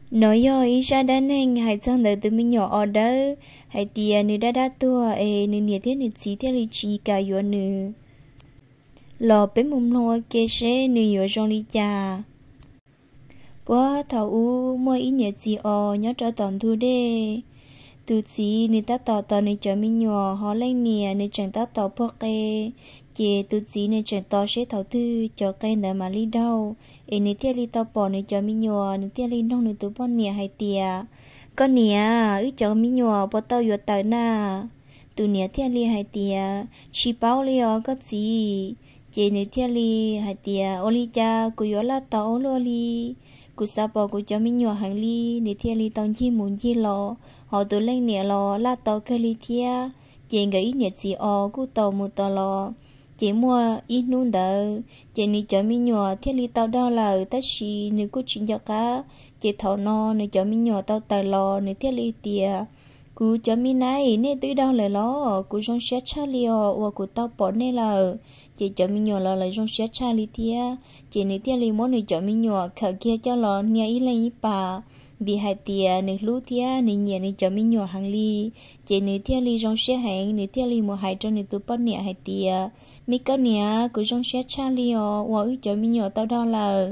No yog ib zaj dab neeg hais txog ntawm tus me nyuam os dawb hais tias nws dab dab tuag es nws niam thiab nws txiv thiaj li tsis kam yuav nws. Los peb mus mloog ua ke seb nws yuav zoo li cas. Puag thaum ub muaj ib niam txiv os nyob rau tom ntug dej. Tus txiv nws tab tom tos nws cov me nyuam, ho leej niam nws tseem tab tom puag qe. Ces tus txiv nws tseem tos seb thaum twg cov qe ntawd mam li daug, es nws thiaj li tau pom nws cov me nyuam, nws thiaj li nug nws tus poj niam hais tias, Koj niam, wb cov me nyuam puas tau yuav tawm na? Tus niam thiaj li hais tias, Tsis paub li os koj txiv. Ces nws thiaj li hais tias, Ua li cas kuv yuav laj tos ua luaj li? Kuv xav pom kuv cov me nyuam heev li. Nws thiaj li tau ncig mus ncig los, ho tus leej niam los laj tos kawg li thiab. Ces nkawd ib niam txiv os kuj tos mus tos los, ces muaj ib hnub ntawd ces nws cov me nyuam thiaj li tau daug lawm, tab sis nws kuj tsis nco qab. Ces thaum no nws cov me nyuam tau tawm los, nws thiaj li tias, Kuv cov me nyuam, nej twb daug lawm los? Kuv zoo siab tshaj li os uas kuv tau pom nej lawm. Ces cov me nyuam los lawv zoo siab tshaj li thiab. Ces nws thiaj li muab nws cov me nyuam khawm kiag coj los hnia ib leeg ib pas, vim hais tias nws hlub thiab nws nyiam nws cov me nyuam heev li. Ces nws thiaj li zoo siab heev, nws thiaj li mus hais rau nws tus poj niam hais tias, Me koj niam, kuv zoo siab tshaj li os uas wb cov me nyuam tau daug lawm.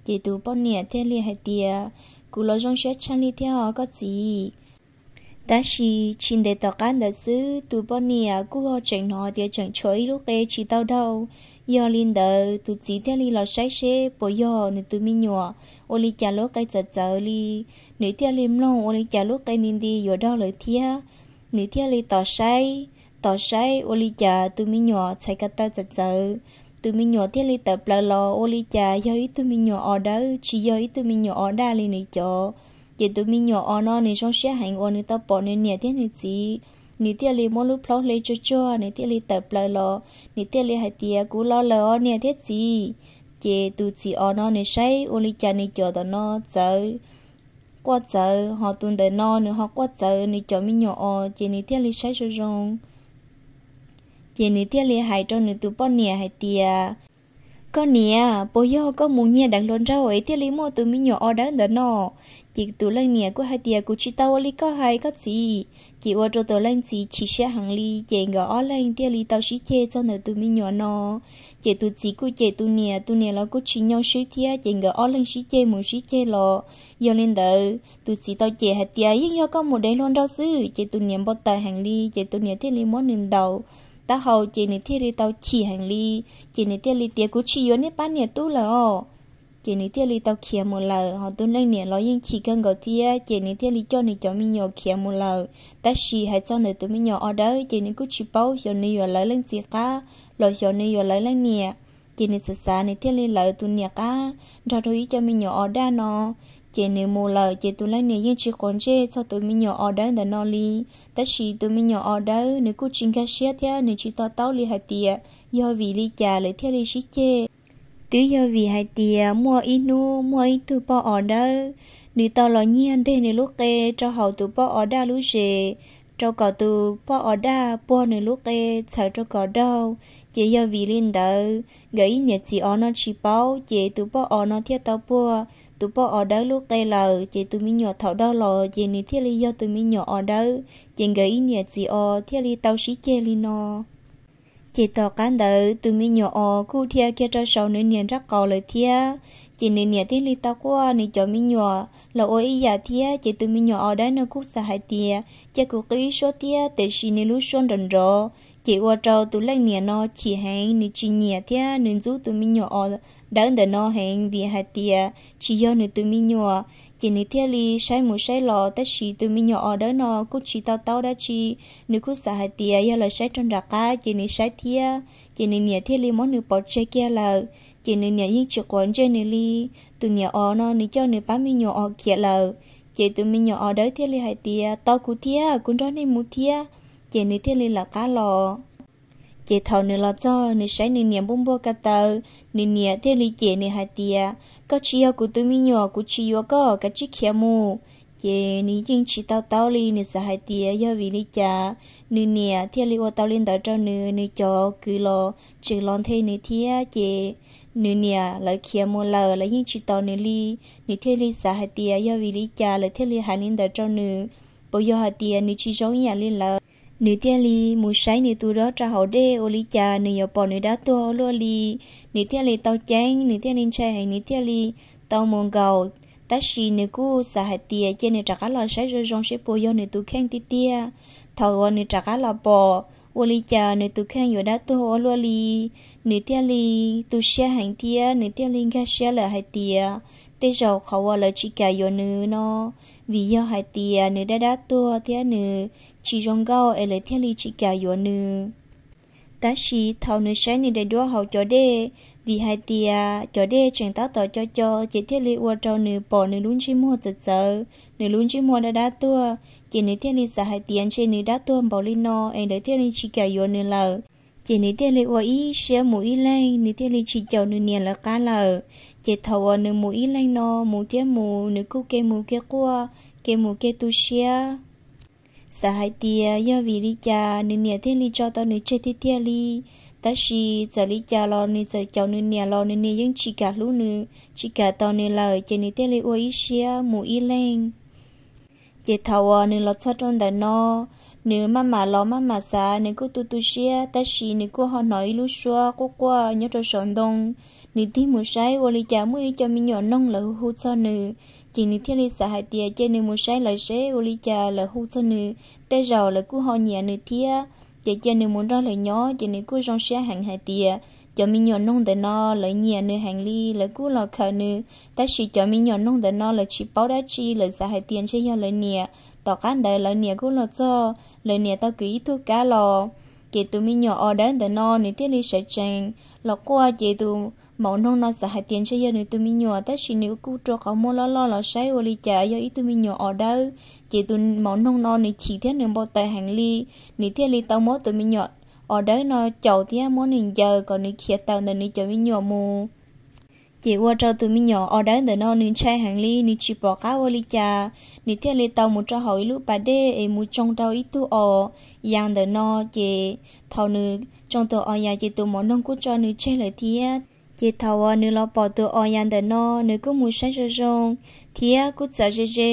Ces tus poj niam thiaj li hais tias, Kuv los zoo siab tshaj li thiab os koj txiv. Tab sis tsis ntev tom qab ntawd xwb, tus poj niam kuj ho tseem hnov tias tseem tshuav ib lub qe tsis tau daug. Yog li ntawd tus txiv thiaj li los saib seb puas yog nws tus me nyuam ua li cas lub qe txawv txawv li. Nws thiaj li mloog ua li cas lub qe nti nti yuav daug lawm thiab. Nws thiaj li tos saib, tos saib ua li cas tus me nyuam txhais ko taw txawv txawv. Tus me nyuam thiaj li tawm plaws los ua li cas yog ib tug me nyuam os dawb, tsis yog ib tug me nyuam os daj li nws cov. Ces tus me nyuam os no nws zoo siab heev uas nws tau pom nws niam thiab nws txiv. Nws thiaj li muab lub plhaub hle tsuag tsuag, nws thiaj li tawm plaws los, nws thiaj li hais tias, Kuv los lawm os niam thiab txiv. Ces tus txiv os no nws saib ua li cas nws cov tom no txawv, quaj txawv, ho tus ntawm no nws ho quaj txawv nws cov me nyuam os, ces nws thiaj li saib zoo zoo. Ces nws thiaj li hais rau nws tus poj niam hais tias, Koj niam, puas yog koj mus nyiag deev hluas nraug es thiaj li muaj tus me nyuam os dawb ntawm no? Ces tus leej niam kuj hais tias, Kuv tsis tau ua li koj hais koj txiv. Ces ua rau tus leej txiv chim siab heev li, ces nkawd ob leeg thiaj li tau sib ceg txog ntawm tus me nyuam no. Ces tus txiv kuj cem tus niam, tus niam los kuj tsis nyoo swb thiab, ces nkawd ob leeg sib ceg mus sib ceg los. Yog li ntawd tus txiv tau cem hais tias, Yeej yog koj mus deev hluas nraug xwb. Ces tus niam npau taws heev li, ces tus niam thiaj li muab nws ntaus taub hau, ces nws thiaj li tau chim heev li. Ces nws thiaj li tias, Kuv tsis yuav nej pab niam tub lawm os. Ces nws thiaj li tau khiav mus lawm, ho tus leej niam los yeej chim kawg nkaus thiab, ces nws thiaj li coj nws cov me nyuam khiav mus lawm. Tab sis hais txog ntawm tus me nyuam os dawb, ces nws kuj tsis paub xyov nws yuav lawv leej txiv qab los xyov nws yuav lawv leej niam. Ces nws xav xav nws thiaj li lawv tus niam qab nrog rau ib co me nyuam os daj no. Ces nws mus lawm, ces tus leej niam yeej tsis quav ntsej txog tus me nyuam os dawb ntawm no li. Tab sis tus me nyuam os dawb nws kuj tsis nkag siab thiab nws tsis to taub li hais tias yog vim li cas lawv thiaj li sib ceg. Twb yog vim hais tias muaj ib hnub muaj ib tug poj os dawb, nws tau los nyiag nteg nws lub qe rau hauv tus poj os daj lub zes, rau kom tus poj os daj puag nws lub qe txhawm rau kom daug. Ces yog vim li ntawd nkawd ib niam txiv os no tsis paub, ces tus poj os no thiaj tau puag tus poj os dawb lub qe lawm. Ces tus me nyuam thaum daug los ces nws thiaj li yog tus me nyuam os dawb, ces nkawd ib niam txiv os thiaj li tau sib ceg li no. Ces tom qab ntawd tus me nyuam os kuj dhia kiag rau saum nws niam nraub qaum lawm thiab. Ces nws niam thiaj li tau quaj nws cov me nyuam los ua ib yam thiab. Ces tus me nyuam os dawb no kuj xav hais tias, Cia kuv qw ib suab thiab, tiam sis nws lub suab nrov nrov. Ces ua rau tus leej niam no chim heev, nws tsis nyiam thiab nws ntxub tus me nyuam os dawb ntawm no heev vim hais tias tsis yog nws tus me nyuam. Ces nws thiaj li saib mus saib los, tab sis tus me nyuam os dawb no kuj tsis to taub dab tsi. Nws kuj xav hais tias yog lawv saib rau nram qab ces nws saib thiab. Ces nws niam thiaj li muab nws pov tseg kiag lawm. Ces nws niam yeej tsis quav ntsej nws li. Tus niam os no nws coj nws pab me nyuam os khiav lawm. Ces tus me nyuam os dawb thiaj li hais tias, Tos kuv thiab, kuv nrog nej mus thiab. Ces nws thiaj li lawv qab los. Ces thaum nws los txog, nws saib nws niam npuaj npuaj ka taw, nws niam thiaj li cem nws hais tias, Koj tsis yog kuv tus me nyuam, kuv tsis yuav koj, kav tsij khiav mus. Ces nws yeej tsis to taub li, nws xav hais tias yog vim li cas nws niam thiaj li ua tau li ntawd rau nws, nws cov kwv los tseem los nthe nws thiab. Ces nws niam lawv khiav mus lawm, lawv yeej tsis tos nws li. Nws thiaj li xav hais tias yog vim li cas lawv thiaj li hais li ntawd rau nws, puas yog hais tias nws tsis zoo ib yam li lawv. Nws thiaj li mus saib nws tus duab rau hauv dej ua li cas nws yuav pom nws dab tuag ua luaj li. Nws thiaj li tau ceeb, nws thiaj li ntshai heev, nws thiaj li tau mus nkaum. Tab sis nws kuj xav hais tias cia nws rov qab los saib zoo zoo seb puas yog nws tus kheej tiag tiag. Thaum uas nws rov qab los pom, ua li cas nws tus kheej yuav dab tuag ua luaj li. Nws thiaj li tu siab heev thiab nws thiaj li nkag siab lawm hais tias tej zaum qhov uas lawv tsis kam yuav nws no vim yog hais tias nws dab dab tuag thiab nws tsis zoo nkauj es lawv thiaj li tsis kam yuav nws. Tab sis thaum nws saib nws daim duab hauv cov dej, vim hais tias cov dej tseem tab tom co co, ces thiaj li ua rau nws pom nws lub ntsej muag txawv txawv, nws lub ntsej muag dab dab tuag, ces nws thiaj li xav hais tias ntshe nws dab tuag npaum li no es lawv thiaj li tsis kam yuav nws lawm. Ces nws thiaj li ua ib siab mus ib leeg, nws thiaj li tsis caum nws niam lawv qab lawm. Ces thaum uas nws mus ib leeg no, mus thiab mus, nws kuj ke mus ke quaj, ke mus ke tu siab, xav hais tias yog vim li cas nws niam thiaj li tso tau nws tseg tiag tiag li. Tab sis txawm li cas los nws txawm caum nws niam los nws niam yeej tsis kam hlub nws, tsis kam tos nws lawm, ces nws thiaj li ua ib siab mus ib leeg. Ces thaum uas nws los txog rau ntawm no, nws maj mam los maj mam xav, nws kuj tu tu siab, tab sis nws kuj ho hnov ib lub suab quaj quaj nyob rau saum ntoo. Nws tig mus saib ua li cas muaj ib co me nyuam noog lawv hu hu txog nws, ces nws thiaj li xav hais tias cia nws mus saib lawv seb ua li cas lawv hu txog nws, tej zaum lawv kuj ho nyiam nws thiab. Ces cia nws mus nrog lawv nyob, ces nws kuj zoo siab heev hais tias cov me nyuam noog ntawm no lawv nyiam nws heev li, lawv kuj los khawm nws. Tab sis cov me nyuam noog ntawm no lawv tsis paub dab tsi, lawv xav hais tias ntshe yog lawv niam. Tom qab ntawd lawv niam kuj los txog, lawv niam tau kwv ib tug kab los. Ces tus me nyuam os dawb ntawm no nws thiaj li sawv tsees los quaj, ces tus maum noog no xav hais tias ntshe yog nws tus me nyuam, tab sis nws kuj rua qhov muag loj loj los saib ua li cas yog ib tug me nyuam os dawb. Ces tus maum noog no nws chim thiab nws npau taws heev li, nws thiaj li tau muab tus me nyuam os dawb no caum thiab muab nws ncaws kom nws khiav tawm ntawm nws cov me nyuam mus. Ces ua rau tus me nyuam os dawb ntawm no nws ntshai heev li, nws tsis pom qab ua li cas, nws thiaj li tau mus rau hauv ib lub pas dej es mus tsoo rau ib tug os yas ntawm no. Ces thaum nws tsoo tus os yas ces tus maum noog kuj tso nws tseg lawm thiab. Ces thaum uas nws los pom tus os yas ntawm no, nws kuj mus saib zoo zoo thiab kuj txav ze ze,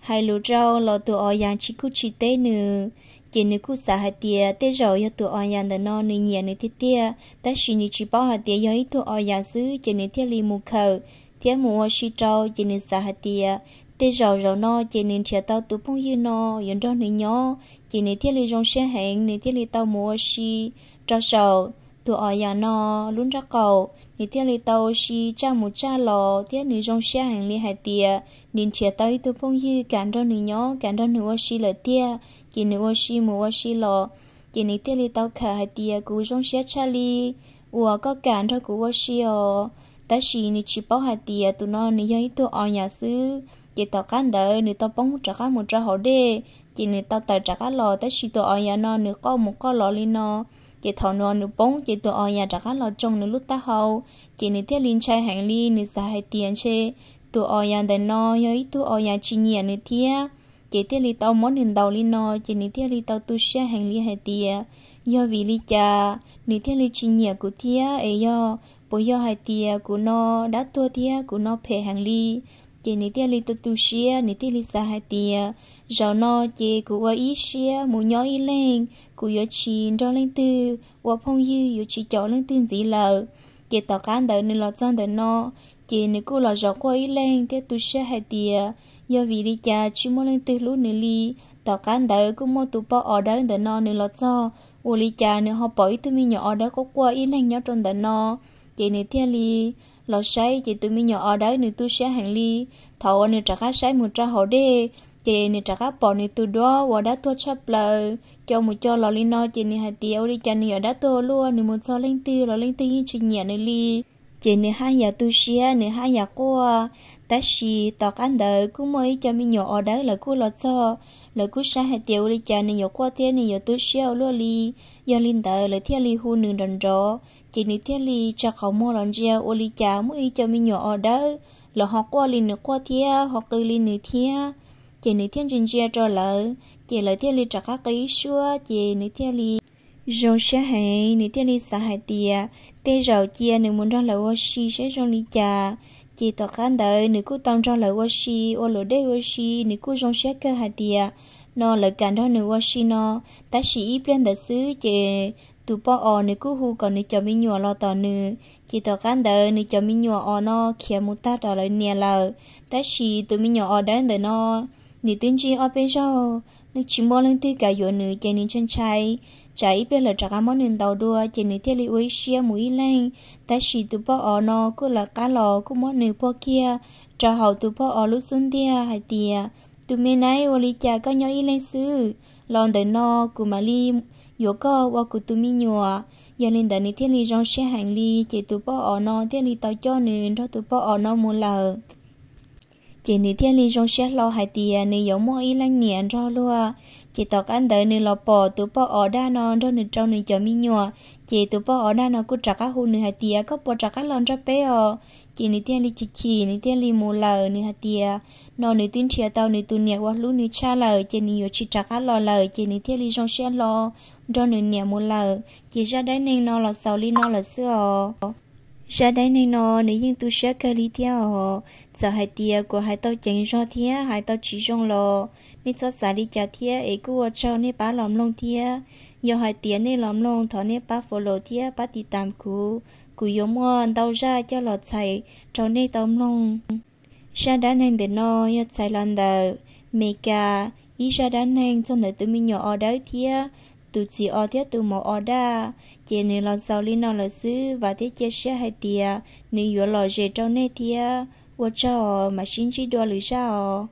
hais lus rau los tus os yas tsis kuj tsis teb nws. Ces nws kuj xav hais tias tej zaum yog tus os yas ntawm no nws nyiam nws tiag tiag, tab sis nws tsis paub hais tias yog ib tug os yas xwb, ces nws thiaj li mus khawm thiab mus ua si rau. Ces nws xav hais tias tej zaum zaum no ces nws nrhiav tau tus phooj ywg no yuav nrog nws nyob, ces nws thiaj li zoo siab heev, nws thiaj li tau mus ua si rau saum tus os yas no lub nrab qaum. Nws thiaj li tau ua si tsaj mus tsaj los thiab nws zoo siab heev li hais tias nws nrhiav tau ib tug phooj ywg kam nrog nws nyob, kam nrog nws ua si lawm tiag. Ces nws ua si mus ua si los, ces nws thiaj li tau khawm hais tias kuv zoo siab tshaj li uas koj kam nrog kuv ua si os. Tab sis nws tsis paub hais tias tus no nws yog ib tug os yas xwb. Ces tom qab ntawd nws tau poob rov qab mus rau hauv dej, ces nws tau tawm rov qab los, tab sis tus os yas no nws qoj mus qoj los li no. Ces thaum no nws poob ces tus os yas rov qab los tsoo nws lub taub hau. Ces nws thiaj li ntshai heev li, nws xav hais tias ntshe tus os yas ntawm no yog ib tug os yas tsis nyiam nws thiab. Ces thiaj li tau muab nws ntaus li no, ces nws thiaj li tau tu siab heev li hais tias yog vim li cas nws thiaj li tsis nyiam kuv thiab, es yog puas yog hais tias kuv no dab tuag thiab kuv no phem heev li. Ces nws thiaj li tu tu siab, nws thiaj li xav hais tias zaum no ces kuv ua ib siab mus nyob ib leeg, kuv yuav tsis nrog leej twg ua phooj ywg, yuav tsis caum leej twg ntxiv lawm. Ces tom qab ntawd nws los txog ntawm no, ces nws kuj los zaum quaj ib leeg thiab tu siab hais tias yog vim li cas tsis muaj leej twg hlub nws li. Tom qab ntawd kuj muaj tus poj os dawb ntawm no nws los txog, ua li cas nws ho pom ib tug me nyuam os dawb quaj quaj ib leeg nyob rau ntawm no. Ces nws thiaj li los saib, ces tus me nyuam os dawb nws tu siab heev li. Thaum uas nws rov qab saib mus rau hauv dej, ces nws rov qab pom nws tus duab uas dab tuag tshaj plaws co mus co los li no, ces nws hais tias ua li cas nws yuav dab tuag ua luaj, nws mus txog leej twg los leej twg yeej tsis nyiam nws li. Ces nws haj yam tu siab, nws haj yam quaj. Tab sis tom qab ntawd kuj muaj ib co me nyuam os dawb lawv kuj los txog, lawv kuj saib hais tias ua li cas nws yuav quaj thiab nws yuav tu siab ua luaj li. Yog li ntawd lawv thiaj li hu nws nrov nrov, ces nws thiaj li tsa qhov muag los ntsia ua li cas muaj ib co me nyuam os dawb, lawv ho quaj li nws quaj thiab ho qw li nws thiab. Ces nws thiaj ntsia ntsia rau lawv, ces lawv thiaj li rov qab qw ib suab, ces nws thiaj li zoo siab heev, nws thiaj li xav hais tias tej zaum cia nws mus nrog lawv ua si saib zoo li cas. Ces tom qab ntawd nws kuj tau nrog lawv ua si, ua luam dej ua si, nws kuj zoo siab kawg hais tias no lawv kam nrog nws ua si no. Tab sis ib pliag ntawd xwb ces tus poj os nws kuj hu kom nws cov me nyuam los tom nws. Ces tom qab ntawd nws cov me nyuam os no khiav mus tag rau lawv niam lawm. Tab sis tus me nyuam os dawb ntawm no, nws twb ntsib ob peb zaug, nws tsis muaj leej twg kam yuav nws ces nws ntshai ntshai tsam ib pliag lawv rov qab muab nws ntaus dua, ces nws thiaj li ua ib siab mus ib leeg. Tab sis tus poj os no kuj lawv qab los kuj muab nws puag kiag rau hauv tus poj os lub xub ntiag hais tias, tus me nab, ua li cas koj nyob ib leeg xwb? Los ntawm no kuv mam li yuav koj ua kuv tus me nyuam. Yog li ntawd nws thiaj li zoo siab heev li, ces tus poj os no thiaj li tau coj nws nrog tus poj os no mus lawm. Ces nws thiaj li zoo siab hlo hais tias nws yuav muaj ib leej niam nrog luag. Ces tom qab ntawd nws los pom tus poj os daj no nrog nws rau nws cov me nyuam. Ces tus poj os daj no kuj rov qab hu nws hais tias, koj puas rov qab los nrog peb os? Ces nws thiaj li chim chim, nws thiaj li mus lawm. Nws hais tias no nws twb nrhiav tau nws tus niam uas hlub nws tshaj lawm, ces nws yuav tsis rov qab los lawm, ces nws thiaj li zoo siab hlo nrog nws niam mus lawm. Ces zaj dab neeg no los xaus li no lawm xwb os. Zaj dab neeg no nws yeej tu siab kawg li thiab os. Txawm hais tias kuv hais tau ceev zog thiab hais tau tsis zoo los nej txhob xav li cas thiab es kuj ua tsaug nej pab los mloog thiab. Yog hais tias nej los mloog thov nej pab follow thiab pab tiv tam kuv, kuv yuav muaj ntau zaj coj los txhais rau nej tau mloog. Zaj dab neeg ntawm no yog txhais los ntawm Meskas ib zaj dab neeg txog ntawm tus me nyuam os dawb thiab tus txiv os thiab tus maum os daj. Ces nws los xaus li no lawm xwb, vam thiab cia siab hais tias nws yuav lom zem rau nej thiab. Ua tsaug, mam sib ntsib dua lwm zaj os.